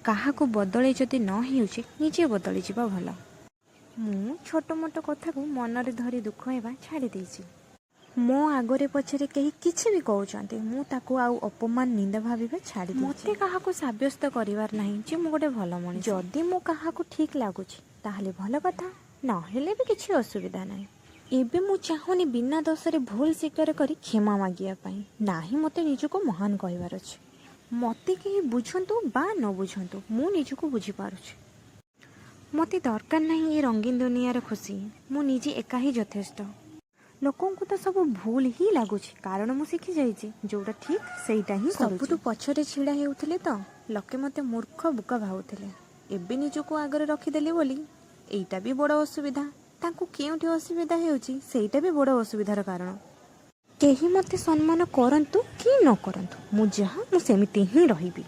କାହାକୁ ବଦଳେଇ ଯଦି ନ ହେଉଛି, ନିଜେ ବଦଳିଯିବା ଭଲ। ମୁଁ ଛୋଟ ମୋଟ କଥାକୁ ମନରେ ଧରି ଦୁଃଖ ହେବା ଛାଡ଼ି ଦେଇଛି। ମୋ ଆଗରେ ପଛରେ କେହି କିଛି ବି କହୁଛନ୍ତି, ମୁଁ ତାକୁ ଆଉ ଅପମାନ, ନିନ୍ଦା ଭାବିବା ଛାଡ଼ି। ମୋତେ କାହାକୁ ସାବ୍ୟସ୍ତ କରିବାର ନାହିଁ ଯେ ମୁଁ ଗୋଟେ ଭଲ ମଣିଷ। ଯଦି ମୁଁ କାହାକୁ ଠିକ୍ ଲାଗୁଛି, ତାହେଲେ ଭଲ କଥା, ନହେଲେ ବି କିଛି ଅସୁବିଧା ନାହିଁ। ଏବେ ମୁଁ ଚାହୁଁନି ବିନା ଦୋଷରେ ଭୁଲ ସ୍ୱୀକାର କରି କ୍ଷମା ମାଗିବା ପାଇଁ। ନାହିଁ, ମୋତେ ନିଜକୁ ମହାନ କହିବାର ଅଛି। ମୋତେ କେହି ବୁଝନ୍ତୁ ବା ନ ବୁଝନ୍ତୁ, ମୁଁ ନିଜକୁ ବୁଝିପାରୁଛି। ମୋତେ ଦରକାର ନାହିଁ ଏ ରଙ୍ଗୀନ ଦୁନିଆର ଖୁସି। ମୁଁ ନିଜେ ଏକା ହିଁ ଯଥେଷ୍ଟ। ଲୋକଙ୍କୁ ତ ସବୁ ଭୁଲ ହିଁ ଲାଗୁଛି, କାରଣ ମୁଁ ଶିଖିଯାଇଛି, ଯୋଉଟା ଠିକ୍ ସେଇଟା ହିଁ। ସବୁଠୁ ପଛରେ ଛିଡ଼ା ହେଉଥିଲେ ତ ଲୋକେ ମୋତେ ମୂର୍ଖ, ବୋକା ଭାବୁଥିଲେ। ଏବେ ନିଜକୁ ଆଗରେ ରଖିଦେଲି ବୋଲି ଏଇଟା ବି ବଡ଼ ଅସୁବିଧା। ତାଙ୍କୁ କେଉଁଠି ଅସୁବିଧା ହେଉଛି, ସେଇଟା ବି ବଡ଼ ଅସୁବିଧାର କାରଣ। କେହି ମୋତେ ସମ୍ମାନ କରନ୍ତୁ କି ନ କରନ୍ତୁ, ମୁଁ ଯାହା, ମୁଁ ସେମିତି ହିଁ ରହିବି।